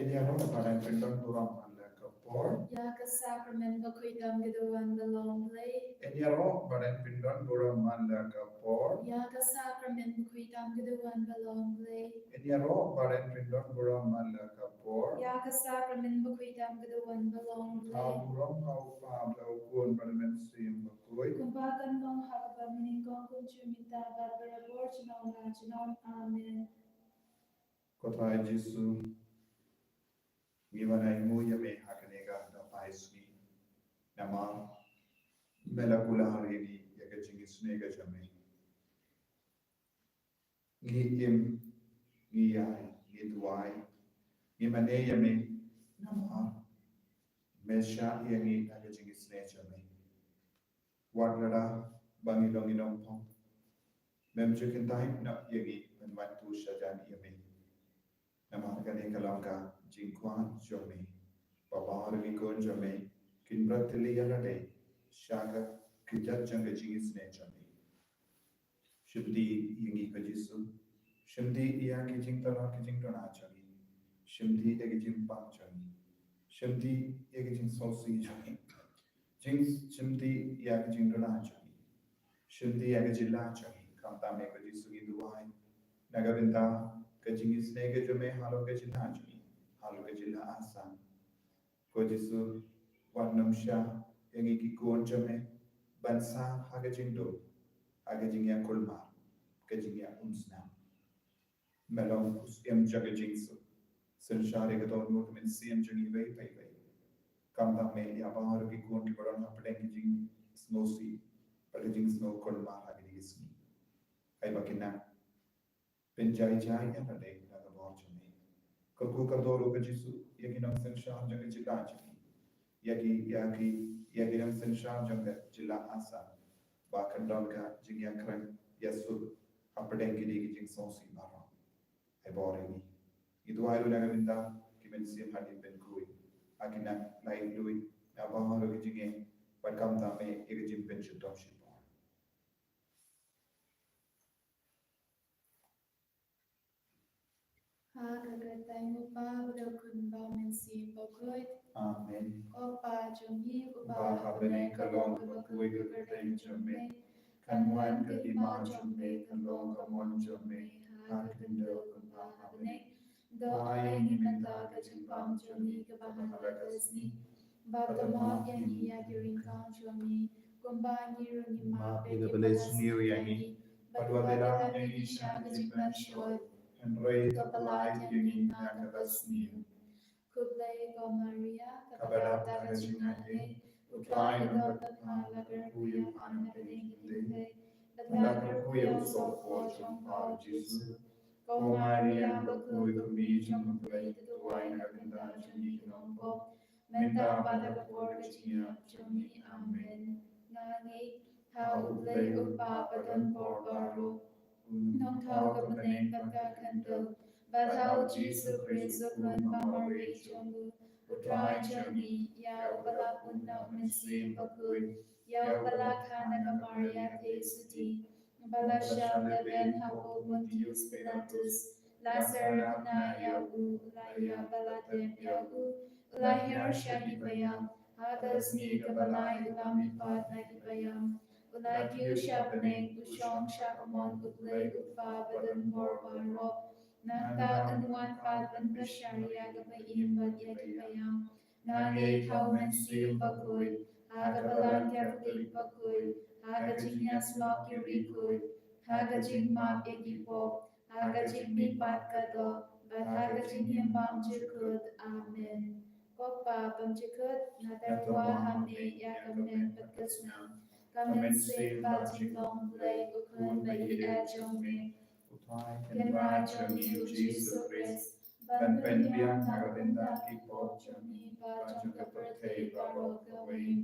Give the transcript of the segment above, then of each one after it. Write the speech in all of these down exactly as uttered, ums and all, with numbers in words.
Ïaroh bad pyndon burom man la ka por. Ïa ka sakramen bakhuid tam ka duwan ba long Blei. Ïaroh bad pyndon burom man la ka por. Ïa ka sakramen bakhuid tam ka duwan ba long Blei. Ïaroh bad pyndon burom man la ka por. Ïa ka sakramen bakhuid tam ka duwan ba long Blei. Thaw burom ha u Kpa bad u Khun bad u Mynsiem Bakhuid. Kumba kan long ha kaba nyngkong, kumjuh mynta bad barabor junom la junom. Amen. Ko Trai Jisu, ngi wan ainguh ïa me ha kane ka daw paisngi. Namar me la kular ïa ngi ïa ka jingisynei ka jong me. Ngi im, ngi ïai, ngi duwai, ngi mane ïa me. Namar me shah ïa ngi ha ka jingisynei jong me. Wat lada ba ngi long ngi nongpop, mem ju kyntait noh ïa ngi ban wan tu shajan ïa me. Namar kane ka long ka jingkwah jong me ba baroh ki khun jong me kin bret tylli ïa lade sha ka kjat jong ka jingisynei jong me. Shimti ïa ngi ko Jisu. Shimti ïa ki jingtyrwa ki jingduna jong ngi. Shimti ïa ki jingpang jong ngi. Shimti ïa ki jingsngewsih jong ngi. Jing, shimti ïa ka jingduna jong ngi. Shimti ïa ka jylla jong ngi. Khamtam me ko Jisu ngi duwai na ka bynta ka jingisynei ka jong me halor ka jylla jong ngi, halor ka jylla Assam. Ko Jisu, wat nym shah ïa ngi ki khun jong me ban sah ha ka jingdum, ha ka jingïakulmar, ka jingïaumsnam. Me long u syiem jong ka jingsuk. Synshar ïa ka dohnud ka mynsiem jong ngi iwei pa iwei. Khamtam me ïa baroh ki khun kiba don hapdeng ki jingsngewsih bad ki jingsngew kulmar ha kine ki sngi. Ai ba kin nang pynjai jai ïa lade da ka bor jong me. Kyrkhu kyrdoh ruh ko Jisu ïa ki nongsynshar jong ka jylla jong ngi. Ïa ki, ïa ki, ïa ki nongsynshar jong ka jylla Assam ba kan don ka jingïakren ïasuk hapdeng kine ki jingsngewsih baroh. Ai bor ïa ngi. Ngi duwai ruh na ka bynta ki mynsiem hadien ban khuid. Ha ki nang laitluid na baroh ki jingeh bad khamtam me ïa ka jingpynshitom shipor. Ha ka kyrteng u Kpa bad u Khun bad u Mynsiem Bakhuid. Amen. Ko Kpa jong ngi uba ha bneng, ka long kaba khuid ka kyrteng jong me. Kan wan ka hima jong me, kan long ka mon jong me ha ka khyndew kumba ha bneng. Duwai ïa ngi mynta ka jingbam jong ngi kaba ha la ka sngi. Bad to map ïa ngi ïa ki ryngkang jong ngi, kumba ngi ruh ngi map ïa kiba leh sniew ïa ngi. Bad wat ïalam ïa ngi sha ka jingpynshoi, hynrei to pyllait ïa ngi na kaba sniew. Khublei ko Maria, kaba dap da ka jingaineh, u Trai u don bad pha, la kyrkhu ïa pha na pdeng ki diengphei bad la kyrkhu ïa u sohpor jong pha u Jisu. Ko Maria bakhuid, ko Mei jong U Blei, to duwai na ka bynta jong ngi ki nongpop, mynta bad ha ka por ka jingïap jong ngi. Amen. Nga ngeit ha U Blei U Kpa badonbor baroh, U Nongthaw ka bneng bad ka khyndew, bad ha U Jisu Khrist U Khun ba marwei jong u, U Trai jong ngi, ïa uba la pun na U Mynsiem Bakhuid, ïa uba la kha na ka Maria theisotti, ba la shah lehbeiñ hapoh Pontius Pilatus, la syrap na ïa u, la ïap bad la tep ïa u, u la hiar sha ki paidbah, ha ka sngi kaba lai u la mihpat na ki paidbah, u la kiew sha bneng, u shong sha ka mon U Blei U Kpa badonbor baroh. Nangta un wan pat ban pynshai ïa kiba im bad ïa ki paidbah. Nga ngeit ha U Mynsiem Bakhuid, ha ka Balang Katholik bakhuid, ha ka jingïasyllok ki riewkhuid, ha ka jingmap ïa ki pop, ha ka jingmihpat ka doh, bad ha ka jingim bymjukut. Amen. Ko Kpa bymjukut, nga tyrwa ha me ïa ka met bad ka snam, ka mynsiem bad jinglong Blei U Khun ba ïeit jong me, U Trai jong ngi U Jisu Khrist, ban pynbiang na ka bynta ki pop jong ngi bad jong ka pyrthei baroh kawei.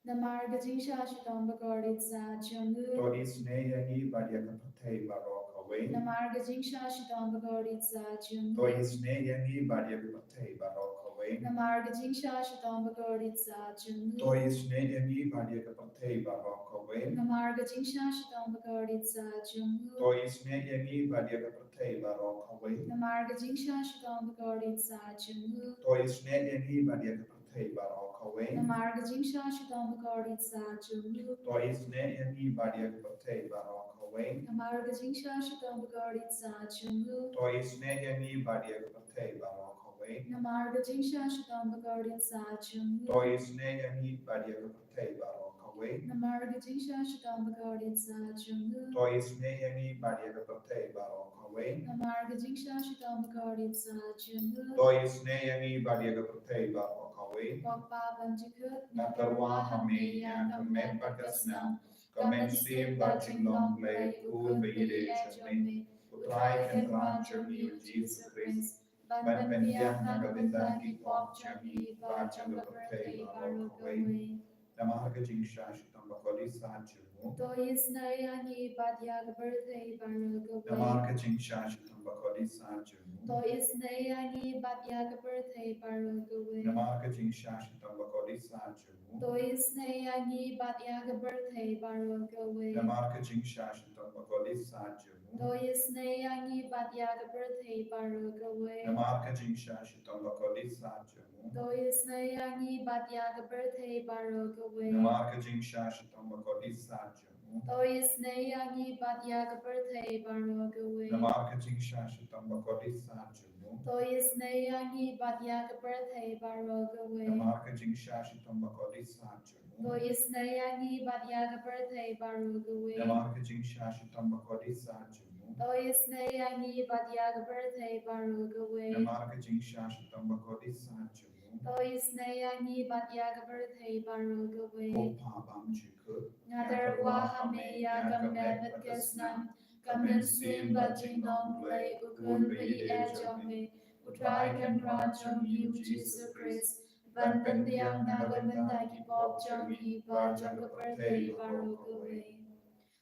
Namar ka jingshah shitom bakordit sa jong u. To isynei ïa ngi bad ïa ka pyrthei baroh kawei. Namar ka jingshah shitom bakordit sa jong u. To isynei ïa ngi bad ïa ka pyrthei baroh kawei. Namar ka jingshah shitom bakordit sa jong u. To isynei ïa ngi bad ïa ka pyrthei baroh kawei. Namar ka jingshah shitom bakordit sa jong u. To isynei ïa ngi bad ïa ka pyrthei baroh kawei. Namar ka jingshah shitom bakordit sa jong u. To isynei ïa ngi bad ïa ka pyrthei baroh kawei. Namar ka jingshah shitom bakordit sa jong u. To isynei ïa ngi bad ïa ka pyrthei baroh kawei. Namar ka jingshah shitom bakordit sa jong u. To isynei ïa ngi bad ïa ka pyrthei baroh kawei. Namar ka jingshah shitom bakordit sa jong u. To isynei ïa ngi bad ïa ka pyrthei baroh kawei. Namar ka jingshah shitom bakordit sa jong u. To isynei ïa ngi bad ïa ka pyrthei baroh kawei. Namar ka jingshah shitom bakordit sa jong u. To isynei ïa ngi bad ïa ka pyrthei baroh kawei. Ko Kpa bymjukut, nga tyrwa ha me ïa ka met bad ka snam, ka mynsiem bad jinglong Blei u khun ba ïeit jong me, U Trai Kynrad jong ngi U Jisu Khrist, ban pynbiang na ka bynta ki pop jong ngi bad jong ka pyrthei baroh kawei. Namar ka jingshah shitom bakordit sa jong u. To isynei ïa ngi bad ïa ka pyrthei baroh kawei. Namar ka jingshah shitom bakordit sa jong u. To isynei ïa ngi bad ïa ka pyrthei baroh kawei. Namar ka jingshah shitom bakordit sa jong u. To isynei ïa ngi bad ïa ka pyrthei baroh kawei. Namar ka jingshah shitom bakordit sa jong u. To isynei ïa ngi bad ïa ka pyrthei baroh kawei. Namar ka jingshah shitom bakordit sa jong u. To isynei ïa ngi bad ïa ka pyrthei baroh kawei. Namar ka jingshah shitom bakordit sa jong u. To isynei ïa ngi bad ïa ka pyrthei baroh kawei. Namar ka jingshah shitom bakordit sa jong u. To isynei ïa ngi bad ïa ka pyrthei baroh kawei. Namar ka jingshah shitom bakordit sa jong u. To isynei ïa ngi bad ïa ka pyrthei baroh kawei. Namar ka jingshah shitom bakordit sa jong u. To isynei ïa ngi bad ïa ka pyrthei baroh kawei. Namar ka jingshah shitom bakordit sa jong u. To isynei ïa ngi bad ïa ka pyrthei baroh kawei. Ko Kpa bymjukut, nga tyrwa ha me ïa ka met bad ka snam, ka mynsiem bad jinglong Blei u khun ba ïeit jong me, U Trai Kynrad jong ngi U Jisu Khrist, ban pynbiang na ka bynta ki pop jong ngi bad jong ka pyrthei baroh kawei.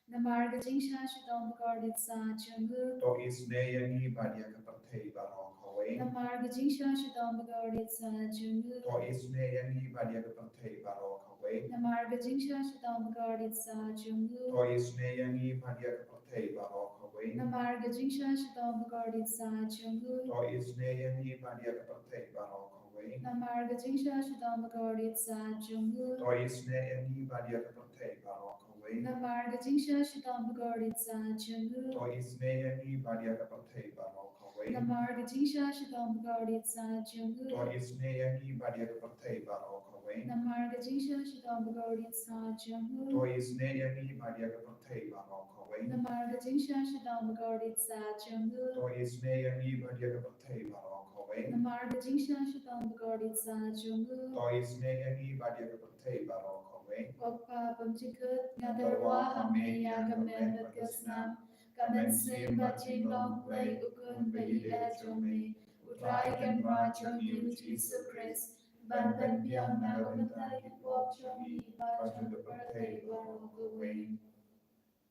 Namar ka jingshah shitom bakordit sa jong u. To isynei ïa ngi bad ïa ka pyrthei baroh kawei. Namar ka jingshah shitom bakordit sa jong u. To isynei ïa ngi bad ïa ka pyrthei baroh kawei. Namar ka jingshah shitom bakordit sa jong u. To isynei ïa ngi bad ïa ka pyrthei baroh kawei. Namar ka jingshah shitom bakordit sa jong u. To isynei ïa ngi bad ïa ka pyrthei baroh kawei. Namar ka jingshah shitom bakordit sa jong u. To isynei ïa ngi bad ïa ka pyrthei baroh kawei. Namar ka jingshah shitom bakordit sa jong u. To isynei ïa ngi bad ïa ka pyrthei baroh kawei. Namar ka jingshah shitom bakordit sa jong u. To isynei ïa ngi bad ïa ka pyrthei baroh kawei. Namar ka jingshah shitom bakordit sa jong u. To isynei ïa ngi bad ïa ka pyrthei baroh kawei. Namar ka jingshah shitom bakordit sa jong u. To isynei ïa ngi bad ïa ka pyrthei baroh kawei. Namar ka jingshah shitom bakordit sa jong u. To isynei ïa ngi bad ïa ka pyrthei baroh kawei. Ko Kpa bymjukut, nga tyrwa ha me ïa ka met bad ka snam, ka mynsiem bad jinglong Blei u khun ba ïeit jong me, U Trai Kynrad jong ngi U Jisu Khrist, ban pynbiang na ka bynta ki pop jong ngi bad jong ka pyrthei baroh kawei.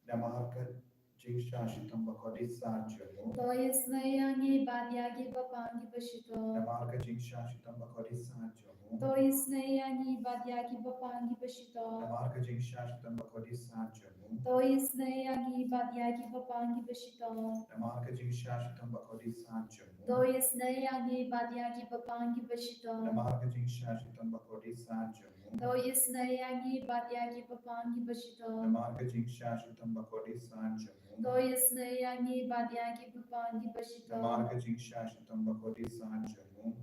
Namar ka jingshah shitom bakordit sa jong u. To isynei ïa ngi bad ïa ki bapang ki bashitom. Namar ka jingshah shitom bakordit sa jong u. To isynei ïa ngi bad ïa ki bapang ki bashitom. Namar ka jingshah shitom bakordit sa jong u. To isynei ïa ngi bad ïa ki bapang ki bashitom. Namar ka jingshah shitom bakordit sa jong u. To isynei ïa ngi bad ïa ki bapang ki bashitom. Namar ka jingshah shitom bakordit sa jong u. To isynei ïa ngi bad ïa ki bapang ki bashitom. Namar ka jingshah shitom bakordit sa jong u. To isynei ïa ngi bad ïa ki bapang ki bashitom. Namar ka jingshah shitom bakordit sa jong u.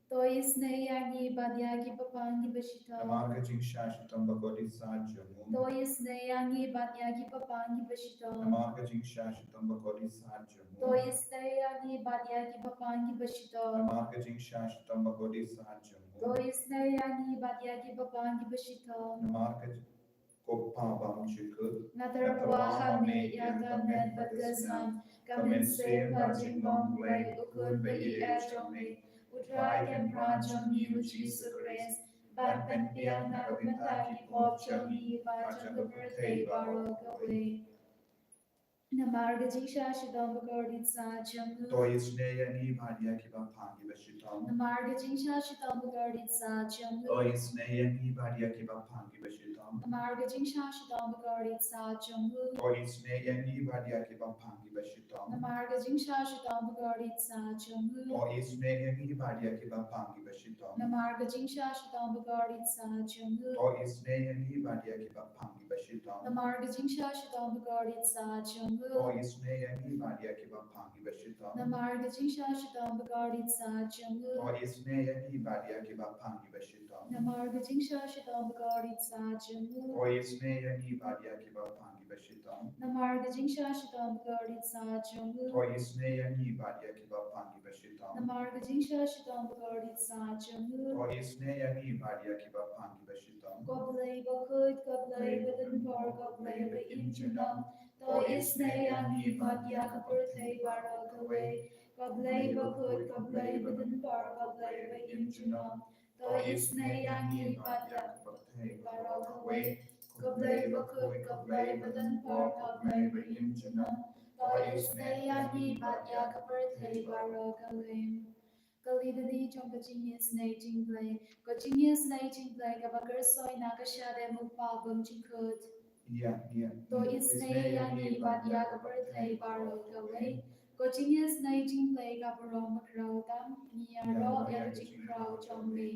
To isynei ïa ngi bad ïa ki bapang ki bashitom. Namar ka jingshah shitom bakordit sa jong u. To isynei ïa ngi bad ïa ki bapang ki bashitom. Namar ka jingshah shitom bakordit sa jong u. To isynei ïa ngi bad ïa ki bapang ki bashitom. Namar ka jingshah shitom bakordit sa jong u. To isynei ïa ngi bad ïa ki bapang ki bashitom. Namar ka jing- Ko Pa bymjukut, nga tyrwa ha me ïa ka met bad ka snam, ka mynsiem bad jinglong Blei, u Khun ba ïeit jong me, U Trai Kynrad jong ngi U Jisu Khrist, ban pynbiang na ka bynta ki pop jong ngi bad jong ka pyrthei baroh kawei. Namar ka jingshah shitom bakordit sah jong u. To isynei ïa ngi bad ïa kiba phang kiba shitom. Namar ka jingshah shitom bakordit sah jong u. To isynei ïa ngi bad ïa kiba phang kiba shitom. Namar ka jingshah shitom bakordit sah jong u. To isynei ïa ngi bad ïa kiba phang kiba shitom. Namar ka jingshah shitom bakordit sah jong u. To isynei ïa ngi bad ïa kiba phang kiba shitom. Namar ka jingshah shitom bakordit sah jong u. To isynei ïa ngi bad ïa kiba phang kiba shitom. Namar ka jingshah shitom bakordit sah jong u. To isynei ïa ngi bad ïa kiba phang kiba shitom. Namar ka jingshah shitom bakordit sah jong u. To isynei ïa ngi bad ïa kiba phang kiba shitom. Namar ka jingshah shitom bakordit sah jong u. To isynei ïa ngi bad ïa kiba phang kiba shitom. Namar ka jingshah shitom bakordit sah jong u. To isynei ïa ngi bad ïa kiba phang kiba shitom. Namar ka jingshah shitom bakordit sah jong u. To isynei ïa ngi bad ïa kiba phang kiba shitom. Ko Blei bakhuid, ko Blei badonbor, ko Blei ba im junom. To isynei ïa ngi bad ïa ka pyrthei baroh kawei. Ko Blei bakhuid, ko Blei badonbor, ko Blei ba im junom. To isynei ïa ngi bad ïa ka pyrthei baroh kawei. Ko Blei bakhuid, ko Blei badonbor, ko Blei ba im junom. To isynei ïa ngi bad ïa ka pyrthei baroh kawei. Ka litany jong ka jingisynei jong U Blei. Ka jingisynei jong U Blei kaba kyrsoi na ka shadem U Kpa bymjukut. Ïa, ïa. To isynei ïa ngi bad ïa ka pyrthei baroh kawei. Ka jingisynei jong U Blei kaba rong bakhraw tam, ngi ïaroh ïa ka jingkhraw jong me.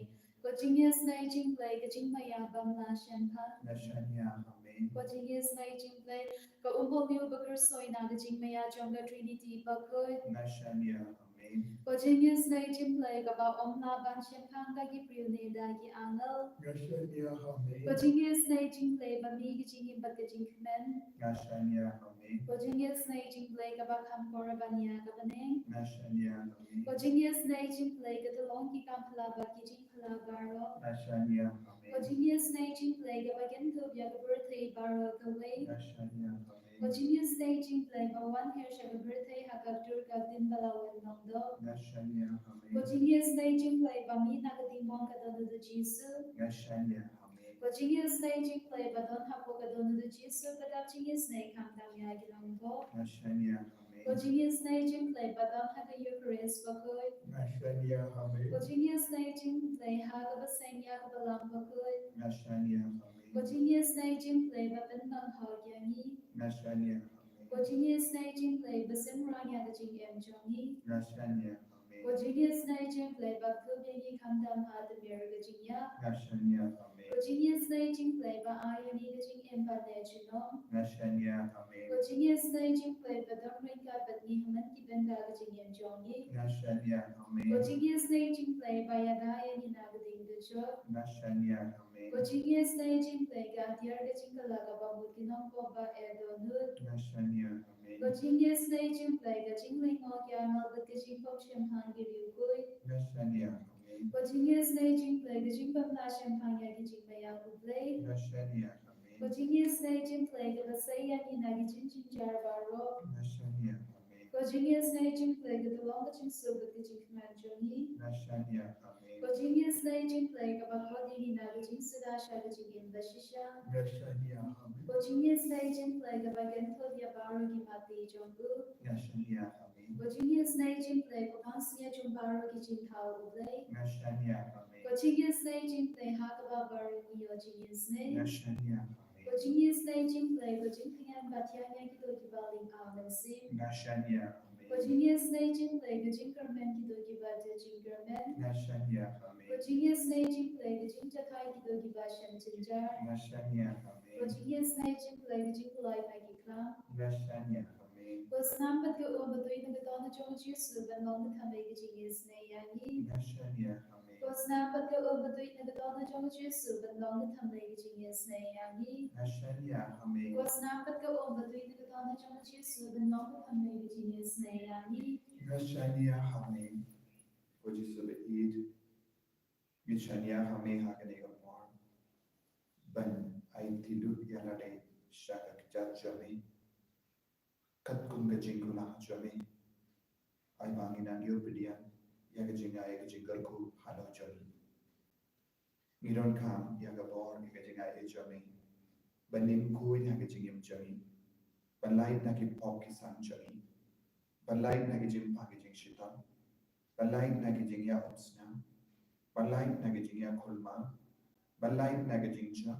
Ka jingisynei jong U Blei ka jingmaïa bym lah shemphang. Nga shaniah ha me. Ka jingisynei jong U Blei ka umbulmiew bakyrsoi na ka jingmaïa jong ka Trinity bakhuid. Nga shaniah ha me. Ka jingisynei jong U Blei kaba ym lah ban shemphang da ki briew ne da ki angel. Nga shaniah ha me. Ka jingisynei jong U Blei ba mih ka jingim bad ka jingkmen. Nga shaniah ha me. Ka jingisynei jong U Blei kaba kham kor ban ïa ka bneng. Nga shaniah ha me. Ka jingisynei jong U Blei ka tyllong ki kam phylla bad ki jingphylla baroh. Nga shaniah ha me. Ka jingisynei jong U Blei kaba kynthup ïa ka pyrthei baroh kawei. Nga shaniah ha me. Ka jingisynei jong U Blei ba wan her sha ka pyrthei ha ka ktur ka ktien ba la wan long doh. Nga shaniah ha me. Ka jingisynei jong U Blei ba mih na ka diengphna ka don u Jisu. Nga shaniah ha me. Ka jingisynei jong U Blei ba don hapoh ka don u Jisu, ka dap jingisynei khamtam ïa ki nongpop. Nga shaniah ha me. Ka jingisynei jong U Blei ba don ha ka Eukharist bakhuid. Nga shaniah ha me. Ka jingisynei jong U Blei ha kaba seng ïa ka Balang bakhuid. Nga shaniah ha me. Ka jingisynei jong U Blei ba pynbang hok ïa ngi. Nga shaniah ha me. Ka jingisynei jong U Blei ba synran ïa ka jingim jong ngi. Nga shaniah ha me. Ka jingisynei jong U Blei ba kynthup ïa ngi khamtam ha ka tmier ka jingïap. Nga shaniah ha me. Ka jingisynei jong U Blei ba ai ïa ngi ka jingim bad ka jingim. Nga shaniah ha me. Ka jingisynei jong U Blei ba don ryngkat bad ngi ha man ki bynta ka jingim jong ngi. Nga shaniah ha me. Ka jingisynei jong U Blei ba ïada ïa ngi na ka ding dujok. Nga shaniah ha me. Ka jingisynei jong U Blei ka atiar ka jingkylla kaba mut ki nongpop ba eh dohnud. Nga shaniah ha me. Ka jingisynei jong U Blei ka jinglyngngoh ki angel bad ka jingpop shemphang ki riewkhuid. Nga shaniah ha me. Ka jingisynei jong U Blei ka jingbymlah shemphang ïa ki jingmaïa U Blei. Nga shaniah ha me. Ka jingisynei jong U Blei kaba sei ïa ngi na ki jingjynjar baroh. Nga shaniah ha me. Ka jingisynei jong U Blei ka tyllong ka jingsuk bad ka jingkmen jong ngi. Nga shaniah ha me. Ka jingisynei jong U Blei kaba khot ïa ngi na ka jingsuda sha ka jingim bashisha. Nga shaniah ha me. Ka jingisynei jong U Blei kaba kynthup ïa baroh ki matti jong u. Nga shaniah ha me. Ka jingisynei jong U Blei ka pang sngewbha jong baroh ki jingthaw U Blei. Nga shaniah ha me. Ka jingisynei jong U Blei ha kaba baroh ngi ïoh jingisynei. Nga shaniah ha me. Ka jingisynei jong U Blei ka jingtyngen ba thiang ïa kito kiba ling aw mynsiem. Nga shaniah ha me. Ka jingisynei jong U Blei ka jingkyrmen kito kiba tieng jingkyrmen. Nga shaniah ha me. Ka jingisynei jong U Blei ka jingjakhlia kito kiba shem jynjar. Nga shaniah ha me. Ka jingisynei jong U Blei ka jingpyllait na ki khlam. Nga shaniah ha me. Ka snam bad ka um ba tuid na ka dohnud jong u Jisu ban long ka thymmei ka jingisynei ïa ngi. Nga shaniah ha me. Ka snam bad ka um ba tuid na ka dohnud jong u Jisu ban long ka thymmei ka jingisynei ïa ngi. Nga shaniah ha me. Ka snam bad ka um ba tuid na ka dohnud jong u Jisu ban long ka thymmei ka jingisynei ïa ngi. Nga shaniah ha me. Ko Jisu ba ïeit, ngi shaniah ha me ha kane ka por ban Ai tylli ïa lade sha ka kjat jong me, katkum ka jingkular jong me. Ai ba ngin nang ïoh pdiang ïa ka jingai ka jingkyrkhu halor jong me. Ngi donkam ïa ka bor ïa ka jingai jong me, ban ym khuid ha ka jingim jong me, ban lait na ki pop ki san jong me, ban lait na ki jingpang ki jingshitom, ban lait na ki jingïa umsnam, ban lait na ki jingïa khulmang, ban lait na ki jingjop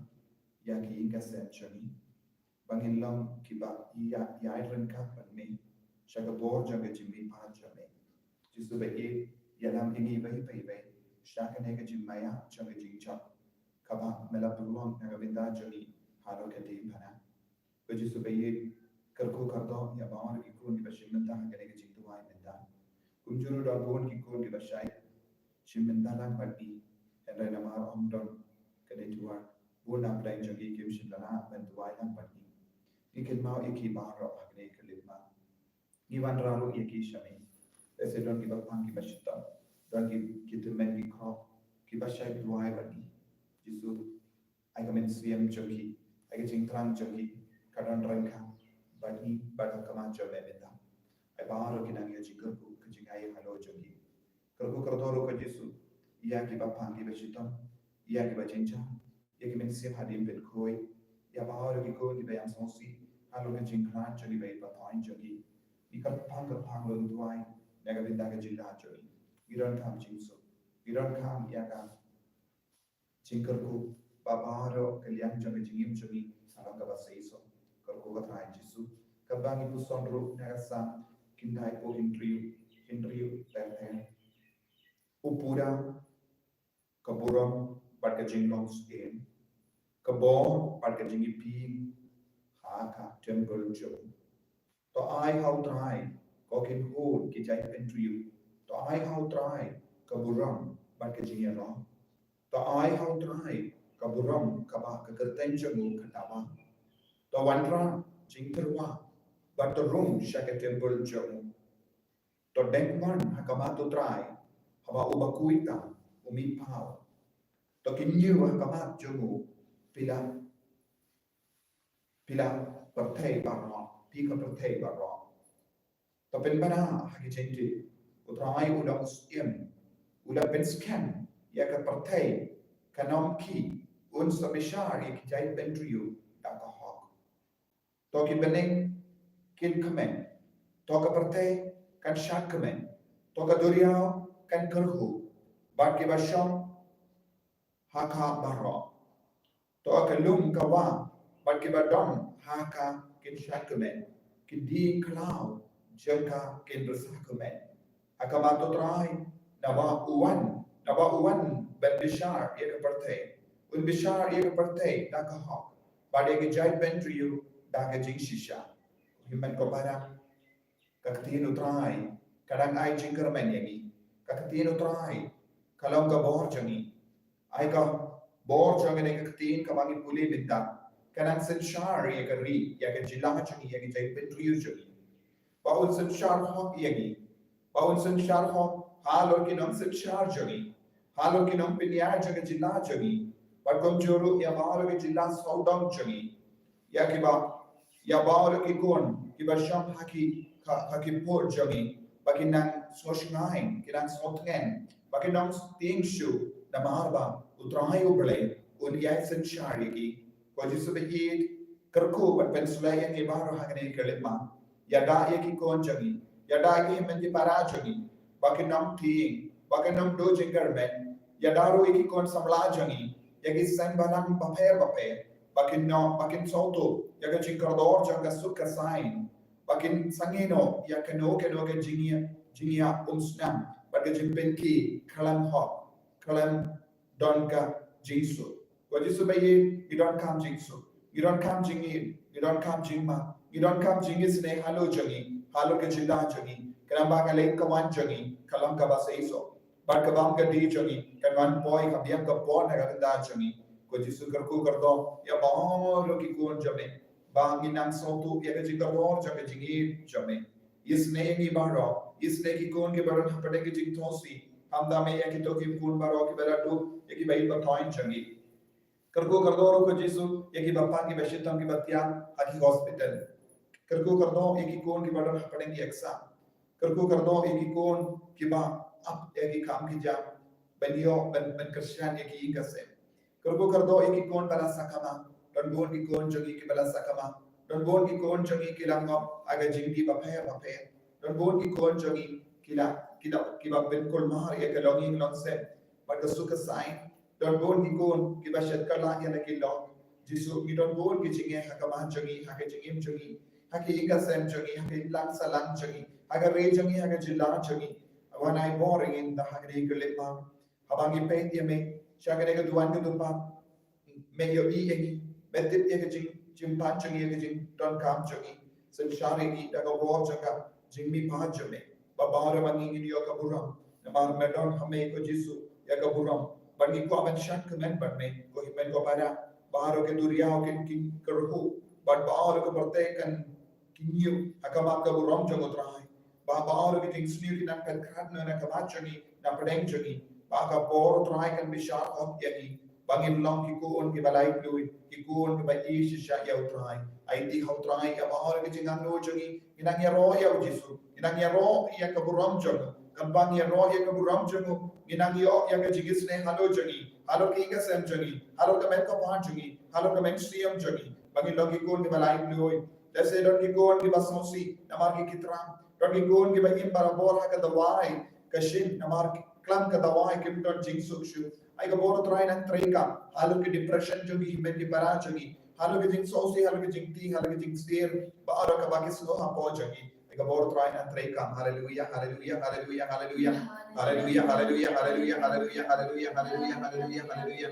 ïa ki ïing ka sem jong me, ba ngin long kiba ïa ïa ryngkat bad me sha ka bor jong ka jingmihpat jong me. Jisu ba ïeit, ïalam ïa ngi iwei pa iwei sha kane ka jingmaiap jong ka jingjop kaba me la pynlong na ka bynta jong ngi halor ka diengphna. Ko Jisu ba ïeit, kyrkhu kyrdoh ïa baroh ki khun kiba shim bynta ha kane ka jingduwai mynta. Kumjuh ruh don bun ki khun kiba shait shim bynta lang bad ngi, hynrei namar ym don ka network, bun na pdeng jong ki kim shym la lah ban duwai lang bad ngi. Ngi kynmaw ïa ki baroh ha kane ka clip, Ma. Ngi wanrah ruh ïa ki sha me. Lehse don kiba pang kiba shitom, don ki ki tymmen ki khrop kiba shait duwai bad ngi. Jisu, ai ka mynsiem jong ki, ai ka jingthrang jong ki, ka don ryngkat bad ngi, bad ha khmat jong me mynta. Ai baroh ki nang ïoh jingkyrkhu ka jingai halor jong ki. Kyrkhu kyrdoh ruh ko Jisu ïa kiba pang kiba shitom, ïa kiba jynjar, ïa ki mynsiem hadien pynkhuid, ïa baroh ki khun kiba ïam sngewsih halor ka jingkhlaiñ jong ki bad ïa ka jingthrang jong ki. Ngi kyrpang kyrpang ruh ngi duwai na ka bynta ka jylla jong ngi. Ngi donkam jingsuk, ngi donkam ïa ka jingkyrkhu ba baroh ka liang jong ka jingim jong ngi ka long kaba seisoh. Kyrkhu ko Trai Jisu, kaba ngi puson ruh na ka Salm khyndaiphew hynriew, hynriew ter ter. U pura ka burom bad ka jinglong syiem, ka bor bad ka jingïapyni ha ka temple jong u. To ai ha u Trai ko kynhun ki jaitbynriew. To ai ha u Trai ka burom bad ka jingïarap. To ai ha u Trai ka burom kaba ka kyrteng jong u kan dawa. To wanrah jingtyrwa bad to rung sha ka temple jong u. To deng man ha khmat u Trai haba u bakhuid tam u mih paw. To kynñiew ha khmat jong u phi la phi la pyrthei baroh, phi ka pyrthei baroh. To pynbna ha ki jingtip, u Trai u long u syiem, u la pynskhem ïa ka pyrthei, kan ym khih, un sa bishar ïa ki jaitbynriew da ka hok. To ki bneng kin kmen, to ka pyrthei kan shad kmen, to ka duriaw kan kyrhuh, bad kiba shong ha ka baroh. To ka lum ka wah bad kiba don ha ka kin shad kmen, ki dieng khlaw jong ka kin risa kmen. Ha khmat u Trai, naba u wan, naba u wan ban bishar ïa ka pyrthei. Un bishar ïa ka pyrthei da ka hok, bad ïa ki jaitbynriew da ka jingshisha. Hynmen ko para, ka ktien u Trai ka dang ai jingkyrmen ïa ngi. Ka ktien u Trai ka long ka bor jong ngi. Ai ka bor jong kane ka ktien kaba ngi pule mynta, ka nang synshar ïa ka ri, ïa ka jylla jong ngi, ïa ka jaitbynriew jong ngi. Ba un synshar hok ïa ngi, ba un synshar hok halor ki nongsynshar jong ngi, halor ki nongpynïaid jong ka jylla jong ngi, bad kumjuh ruh ïa baroh ki jylla sawdong jong ngi. Ïa kiba, ïa baroh ki khun kiba shong ha ki, ha, ha ki pud jong ngi, ba kin nang sngewshngaiñ, kin nang sngewtngen, ba kin nang tieng shuh, namar ba u Trai U Blei un ïai synshar ïa ki. Ko Jisu ba ïeit, kyrkhu bad pynshlur ïa ngi baroh ha kane ka lympat. Ïada ïa ki khun jong ngi, ïada ïa ki hynmen ki para jong ngi, ba kin nang tieng, ba kin nang duh jingkyrmen. Ïada ruh ïa ki khun samla jong ngi, ïa ki seng balang bapher bapher, ba kin nang, ba kin sngewthuh ïa ka jingkordor jong ka suk ka saiñ, ba kin sangeh noh ïa kano kano ka jingïa, jingïa umsnam bad ka jingpynkhih khlem hok, khlem don ka jingsuk. Ko Jisu ba ïeit, ngi donkam jingsuk, ngi donkam jingïeit, ngi donkam jingmap, ngi donkam jingisynei halor jong ngi, halor ka jylla jong ngi. Khnang ba ka leit ka wan jong ngi ka long kaba seisoh, bad ka bam ka die jong ngi kan wan poi ka biang ka por na ka bynta jong ngi. Ko Jisu kyrkhu kyrdoh ïa baroh ki khun jong me, ba ngin nang sngewthuh ïa ka jingkordor jong ka jingïeit jong me. Isynei ïa ngi baroh, isynei ki khun kiba don hapdeng ki jingthohsih, khamtam ïa kito ki khun baroh kiba la duh ïa ki baieit bathoh jong ngi. Kyrkhu kyrdoh ruh ko Jisu ïa kiba pang, kiba shitom, kiba thiang ha ki hospital. Kyrkhu kyrdoh ïa ki khun kiba don hapdeng ki exam. Kyrkhu kyrdoh ïa ki khun kiba ap ïa ki kam ki jam ban ïoh ban, ban kyrshan ïa ki ïing ka sem. Kyrkhu kyrdoh ïa ki khun ba la sakma. Don bun ki khun jong ngi kiba la sakma. Don bun ki khun jong ngi ki la ngop ha ka jingdih bapher bapher. Don bun ki khun jong ngi ki la, ki la, kiba pynkulmar ïa ka longïing longsem bad ka suk ka saiñ. Don bun ki khun kiba shet kylla ïa la ki lok. Jisu, ngi don bun ki jingeh ha ka man jong ngi, ha ka jingim jong ngi, ha ka ïing ka sem jong ngi, ha ka imlang sahlang jong ngi, ha ka ri jong ngi, ha ka jylla jong ngi. Wan ai bor ïa ngi da ha kane ka lip ma. Haba ngi peit ïa me sha kane ka duwan ka dupa, me ïohi ïa ngi, me tip ïa ka jing, jingpan jong ngi, ïa ka jingdonkam jong ngi. Synshar ïa ngi da ka bor jong ka jingmihpat jong me. Ba baroh ba ngi ngin ïoh ka burom. Namar me don ha me ko Jisu ïa ka burom. Ba ngi kwah ban shad kmen bad me ko hynmen ko para. Baroh ki duriaw kin, kin kyrhuh. Bad baroh ki pyrthei kan kynñiuh ha khmat ka burom jong U Trai. Ba baroh ki jingsniew ki nang pynkhrat na, na khmat jong ngi, na pdeng jong ngi. Ba ka bor U Trai kan bishar hok ïa ngi. Ba ngin long ki khun kiba laitluid, ki khun kiba ïeit shisha ïa U Trai. Aiti ha U Trai ïa baroh ki jingangnud jong ngi. Ngi nang ïaroh ïa U Jisu, ngi nang ïaroh ïa ka burom jong U. Khnang ba ngi ïaroh ïa ka burom jong U, ngi nang ïoh ïa ka jingisynei halor jong ngi, halor ka ïing ka sem jong ngi, halor ka met ka pan jong ngi, halor ka mynsiem jong ngi. Ba ngin long ki khun kiba laitluid. Lehse don ki khun kiba sngewsih namar ki, ki thrang. Don ki khun kiba im barabor ha ka dawai ka shin namar khlem ka dawai kim don jingsuk shuh. Ai ka bor U Trai nang treikam halor ki depression jong ngi, hynmen ki para jong ngi, halor ki jingsngewsih, halor ki jingti, halor ki jingstir, baroh kaba ki sngew hapoh jong ngi. Ai ka bor U Trai nang treikam. Haleluia, haleluia, haleluia, haleluia. Haleluia, haleluia, haleluia, haleluia, haleluia, haleluia, haleluia, haleluia.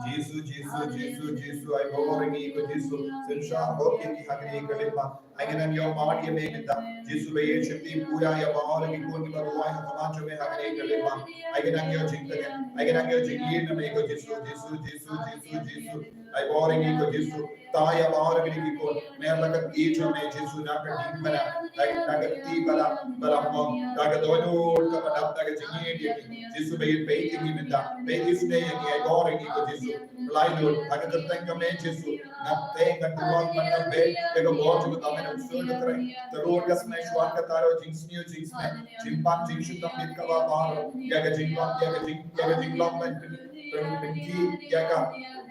Jisu, Jisu, Jisu, Jisu, ai bor ïa ngi ko Jisu. Synshar hok ïa ngi ha kane ka lip ma. Ai ngi nang ïoh mad ïa me mynta. Jisu ba ïeit, shakti pura ïa baroh ki khun kiba duwai ha khmat jong me ha kane ka lip ma. Ai ngi nang ïoh jingtngen, ai ngi nang ïoh jingïeit na me ko Jisu, Jisu, Jisu, Jisu, Jisu. Ai bor ïa ngi ko Jisu. Tang ïa baroh kine ki khun, mer la ka kti jong me Jisu, na ka kti ba la, na ka kti ba la, ba la mong, na ka dohnud kaba dap, na ka jingïeit ïa ngi. Jisu ba ïeit, ba ïeit ïa ngi mynta, ba ïeit isynei ïa ngi, ai bor ïa ngi ko Jisu. Laitluid ha ka kyrteng jong me Jisu. Nga teng, nga duwai, nga kyrpad ïa ka bor jong me, tang me nang sngewthuh. Tyrwa ka sngewsih, ka tyrwa jingsniew jingsngew, jingpang jingshitom bad kaba baroh, ïa ka jinglong, ïa ka jing, ïa ka jinglong ban pyn, pyn, pynkhih ïa ka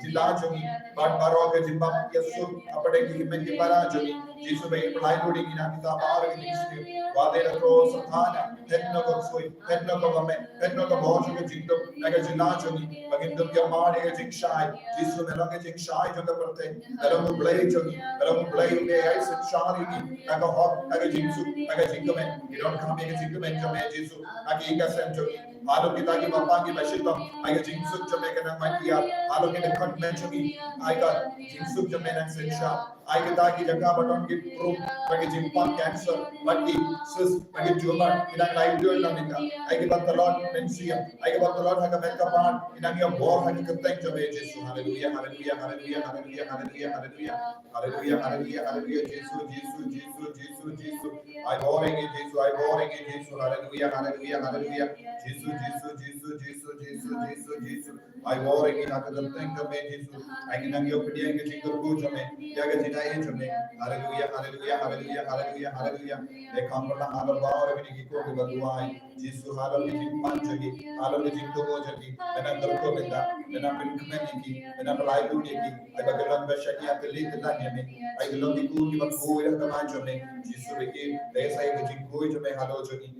jylla jong ngi, bad baroh ka jingbym ïasuk hapdeng ki hynmen ki para jong ngi. Jisu ba ïeit, laitluid ïa ngi na kita baroh ki jingsniew. Wat la ka tyrwa Satan, pynlong ka ksuid, pynlong ka bymman, pynlong ka bor jong ka jingduk na ka jylla jong ngi. Ba ngin dup ïa mar ïa ka jingshai. Jisu me long ka jingshai jong ka pyrthei. Me long U Blei jong ngi. Me long U Blei uba ïai synshar ïa ngi na ka hok, na ka jingsuk, na ka jingkmen. Ngi donkam ïa ka jingkmen jong me Jisu ha ka ïing ka sem jong ngi. Halor kita kiba pang kiba shitom, ai ka jingsuk jong me ka nang mad ïa. Halor kita ki khynnah jong ngi, ai ka jingsuk jong me nang synshar. Ai kita ki jaka ba don ki prum, ba ki jingpang cancer, ba ki cyst, ba ki tumor, ki nang laitluid na mynta. Ai kiba tlot mynsiem, ai kiba tlot ha ka met ka pan, ki nang ïoh bor ha ka kyrteng jong me Jisu. Haleluia, haleluia, haleluia, haleluia, haleluia, haleluia. Haleluia, haleluia, haleluia. Jisu, Jisu, Jisu, Jisu, Jisu. Ai bor ïa ngi Jisu, ai bor ïa ngi Jisu. Haleluia, haleluia, haleluia. Jisu, Jisu, Jisu, Jisu, Jisu, Jisu, Jisu. Ai bor ïa ngi ha ka kyrteng jong me Jisu. Ai ngi nang ïoh pdiang ïa ka jingkyrkhu jong me, ïa ka jingai jong me. Haleluia, haleluia, haleluia, haleluia, haleluia. Te kham bynta halor baroh kine ki khun kiba duwai. Jisu halor ka jingpang jong ki, halor ka jingkyrkhu jong ki. Me nang kyrkhu mynta, me nang pynkmen ïa ki, me nang pyllait lut ïa ki. Ai ba ki long kiba shaniah, ki leit ki lan ïa me. Ai ki long ki khun kiba khuid ha ka mon jong me. Jisu ba ïeit, te sa ïa ka jingkhuid jong me halor jong ki.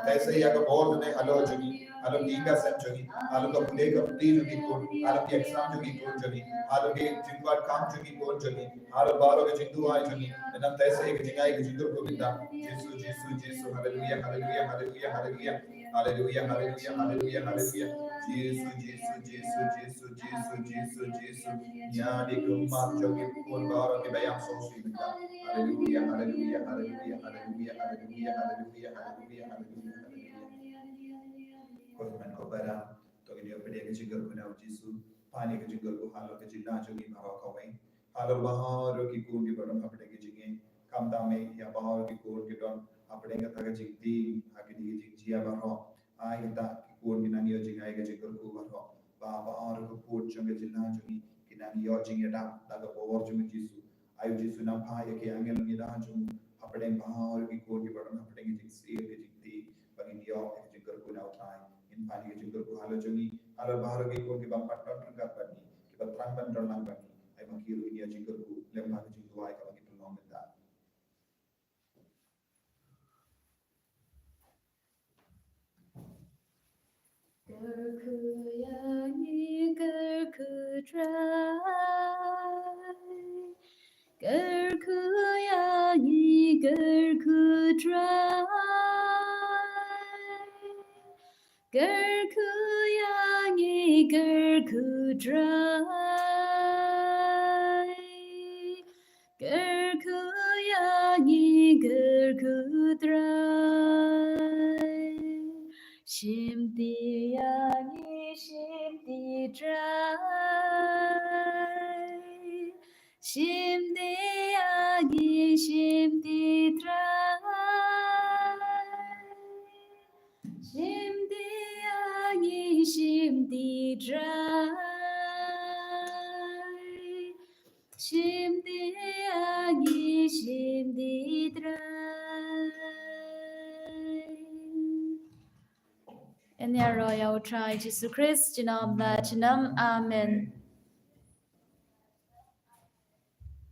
Te sa ïa ka bor jong me halor jong ki. Halor ki ïing ka sem jong ki. Halor ka pule ka puthi jong ki khun. Halor ki exam jong ki khun jong ki. Halor ki jingkwah kam jong ki khun jong ki. Halor baroh ka jingduwai jong ki. Me nang te sa ïa ka jingai ka jingkyrkhu mynta. Jisu, Jisu, Jisu. Haleluia, haleluia, haleluia, haleluia. Haleluia, haleluia, haleluia, haleluia. Jisu, Jisu, Jisu, Jisu, Jisu, Jisu, Jisu. Ïa ki khmat jong ki khun baroh kiba ïam sngewsih mynta. Haleluia, haleluia, haleluia, haleluia, haleluia, haleluia, haleluia, haleluia, haleluia. Ko hynmen ko para, to ngin ïa pdiang ka jingkyrkhu na u Jisu. Pdiang ka jingkyrkhu halor ka jylla jong ngi baroh kawei. Halor baroh ki khun kiba don hapdeng ka jingeh. Khamtam ïa baroh ki khun ki don hapdeng kata ka jingtieng ha kine ki jingjia baroh. Ai kita ki khun ki nang ïoh jingai ka jingkyrkhu baroh. Ba baroh ki khun jong ka jylla jong ngi ki Nang ïoh jingïada da ka bor jong u Jisu. Ai u Jisu nang phah ïa ki angel ngi da jong u hapdeng bha ki khun kiba don hapdeng ki jingsih ki jingtih ba ngin ïoh ki jingkyrkhu na u Trai. Ngin phah ki jingkyrkhu halor jong ngi halor baroh ki khun kiba pat don ryngkat bad ngi kiba thrang ban don lang bad ngi. Ai ma ki ruh ngin ïoh jingkyrkhu lem bad ki jingduwai kaba ngi pynlong mynta. Kyrkhu ïa ngi, kyrkhu Trai. Kyrkhu ïa ngi, kyrkhu Trai. Kyrkhu ïa ngi, kyrkhu Trai. Kyrkhu ïa ngi, kyrkhu Trai. Shim ti ïa ngi, shim ti Trai. Shim ti ïa ngi, shim ti Trai. Shim ti ïa ngi, shim ti Trai. Shim ti ïa ngi, shim ti Trai. Yn ïaroh ïa u Trai Jisu Khrist, junom la junom. Amen.